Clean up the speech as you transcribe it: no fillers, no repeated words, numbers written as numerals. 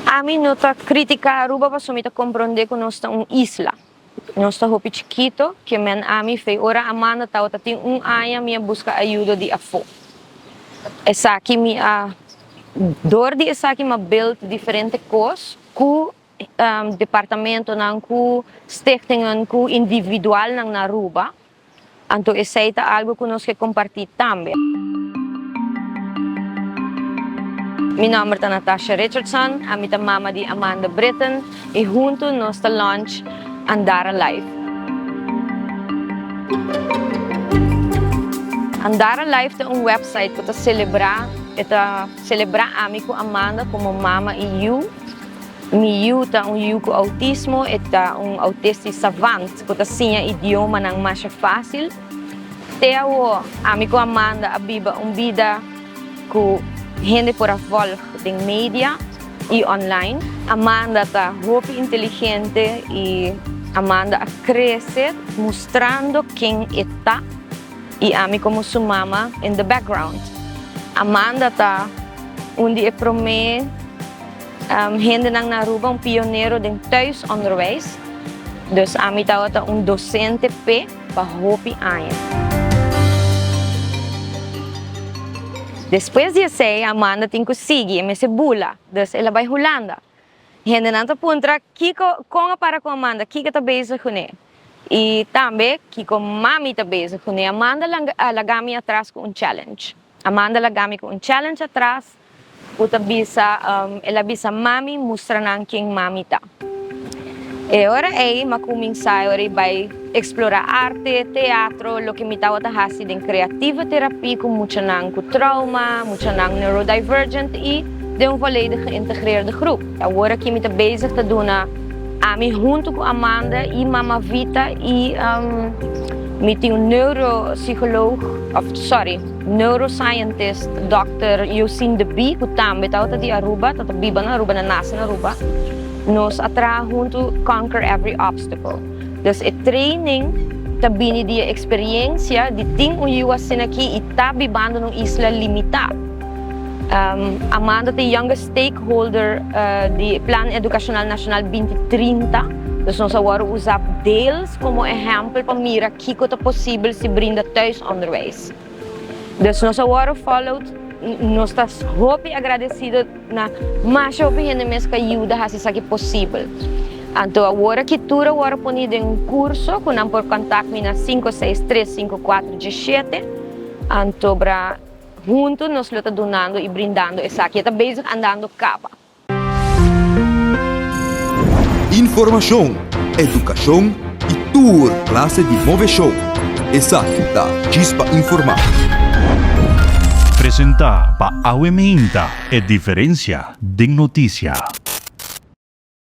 Ami no ta critica Aruba pasobra mi ta comprende cu nos ta un isla. Nos ta hopi chikito, ke men ami fei ora Amanda tabata tin un aña mi a busca ayudo di afo. Esaki mi a, door di esaki mi a build diferente cos cu departamentonan, cu stichtingen, cu individualnan na Aruba. Anto esei ta algu ku nos ke kompartí tambe. Mi nòmber ta Natasha Richardson, ami ta mama di Amanda Britten i huntu nos ta launch Andara Life. Andara Life ta un website ku ta selebrá e ta selebrá ami ku Amanda komo mama i yu. Mi yu ta un yu ku outismo, e ta un autisti savant ku ta siña idiomanan masha fásil. Te awo, ami ku Amanda a biba un bida ku hende por a vòlg den media i online. Amanda ta hopi inteligente i Amanda a krese mustrando ken e ta i ami komo su mama in the background. Amanda ta un di e promé. Hendenan na Aruba un pionero den thuisonderwijs, dus ami tabata un docente p'e pa hopi aña. Despues di esei Amanda tin cu sigui, e mester bula, dus el a bai Hulanda. Hendenan ta puntra kico, con a para cu Amanda, kico ta bezig cune? Y tambe kico mami ta bezig cune. Amanda a laga mi atras cu un challenge. Amanda laga mi cu un challenge atras. Ku ta bisa, El a bisa mami, mustra nan ken mami ta. E ora ei m'a kuminsá e ora ei bai eksplorá arte, teatro, loke mi tabata hasi den kreative terapie ku muchanan ku trauma, muchanan neurodivergent i den un volledig geïntegreerde groep. Awor aki mi ta bezig ta duna ami huntu ku Amanda i Mama Vita i mi tin un neuropsycholoog, of sorry, Neuroscientist Dòkter Josien de Bie, ku tambe tabata di Aruba, ta ta biba na Aruba, na nase na Aruba, nos a traha huntu Conquer Every Obstacle. Dus e training ta bini di e eksperiencia di tin un yu asina aki i ta bibando na un isla limitá. Amanda ta e youngest stakeholder di Plan Edukashonal Nashonal 2030, dus nos a wòrdu usa deels komo ehèmpel pa mira kiko ta posibel si brinda thuisonderwijs. Dus nos a wòrdu followed, nos ta hopi agradesido na masha hopi hende mes ku a yuda hasi esaki posibel. Anto awor aki tur a wòrdu poni den un kurso ku nan por kontak mi na 563 5417, anto bra huntu nos lo ta dunando i brindando esaki. E ta bezig andando kaba. Informashon, edukashon i tur klase di moveshon. Esaki ta Chispa Informá. Presentá pa Awe Meinta, e diferensia den notisia.